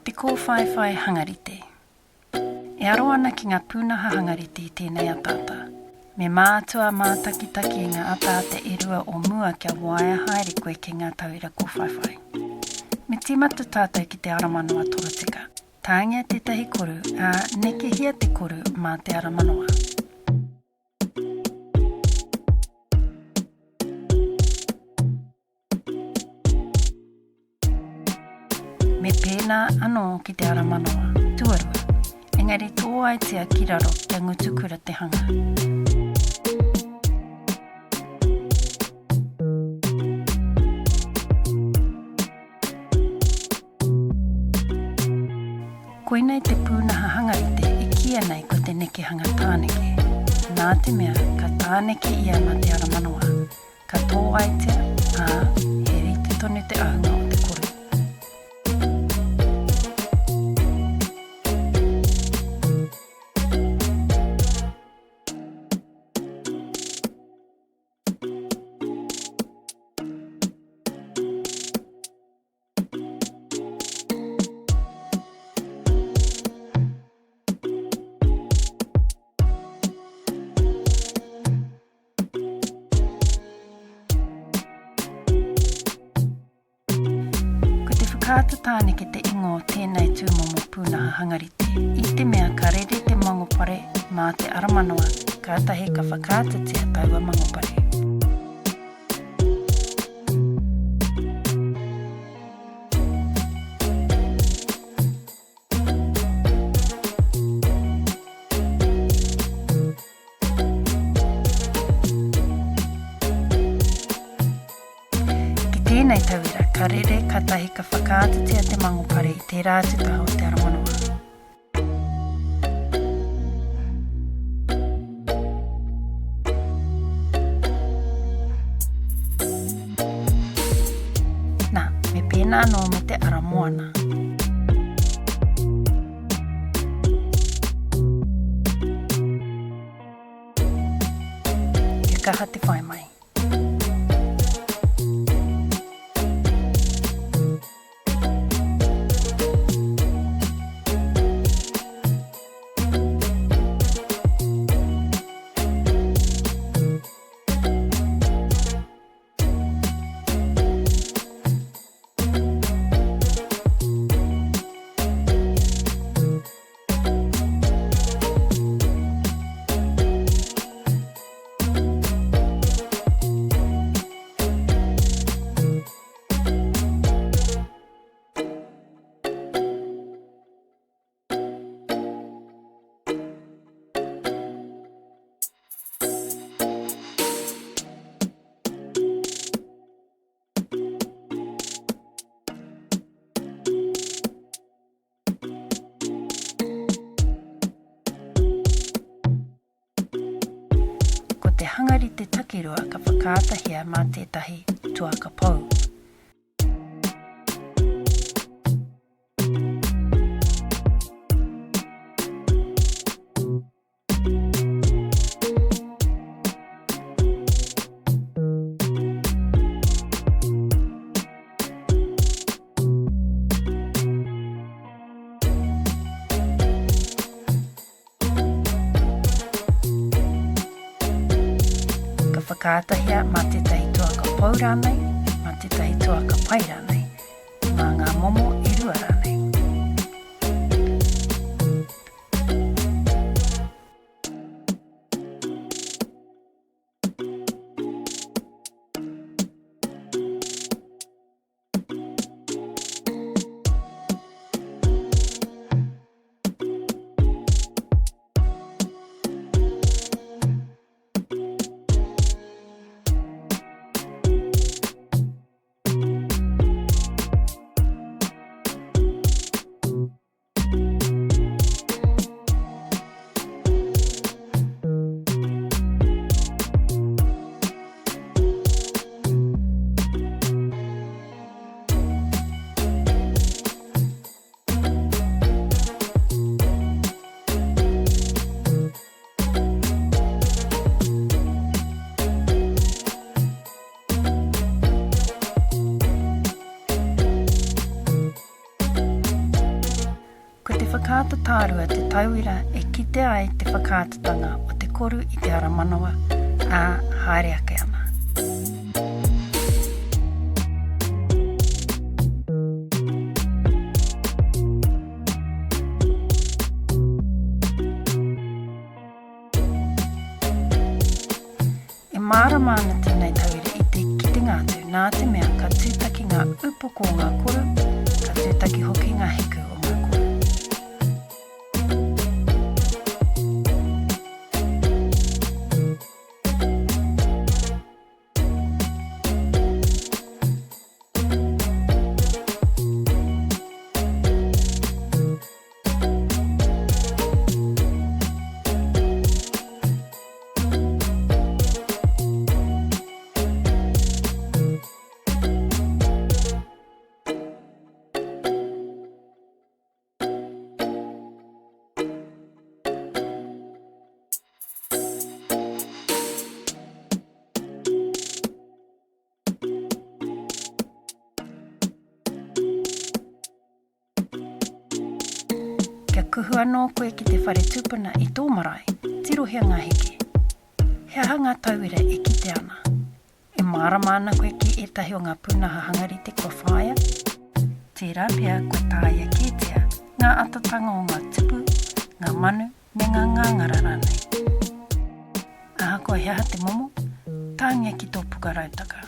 Te kōwhaiwhai hangarite. E aro ana ki ngā pūnaha hangarite i tēnei ataata. Me mātua mātakitaki i ngā ataata e rua o mua kia waia haere koe ki ngā tauira kōwhaiwhai. Me tīmata tātou ki te aramanawa torotika. Tāngia tētahi koru, ā, nekehia te koru mā te aramanawa. Me pēnā anō ki te ara manawa, tuarua, engari tōaitia ki raro kia ngutu kura te hanga. Koinei te pūnaha hangarite e kīia nei ko te nekehanga tāneke, nā te mea ka tāneke ia mā te ara manawa. Ka tōaitia, ā, he rite tonu te ahunga o te koru. Ko te whakaata tāneke te ingoa o tēnei tūmomo pūnaha hangarite, i te mea ka rere te mangopare mā te aramanawa, kātahi ka whakaatatia taua mangopare. Ki tēnei tauira, ka rere katahi ka whakaatatia te mangopare i tērā atu taha o te aramanawa. Nā, me pēnā anō me te ara moana. Kia kaha te whai mai. Ko te hangarite takirua ka whakaatahia mā tētahi tuaka pou. Ka whakaatahia mā tētahi tuaka pou rānei, mā tētahi tuaka pai rānei, mā ngā momo e rua rānei. whakaata tārua te tauira e kite ai te whakaatatanga o te koru i te ara manawa, ā, haere ake ana. E mārama ana tēnei tauira i te kitenga atu nā te mea ka tūtaki ngā upoko o ngā koru, ka tūtaki hoki ngā hiku o ngā koru. Kia kuhu anō koe ki te whare tūpuna i tō marae, tirohia ngā heke. He aha ngā tauira e kite ana? E mārama ana koe ki ētahi o ngā pūnaha hangarite kua whāia? Tērā pea kua tāia kētia ngā atatanga o ngā tupu, ngā manu, me ngā ngāngara rānei. Ahakoa he aha te momo, tāngia ki tō puka rautaka.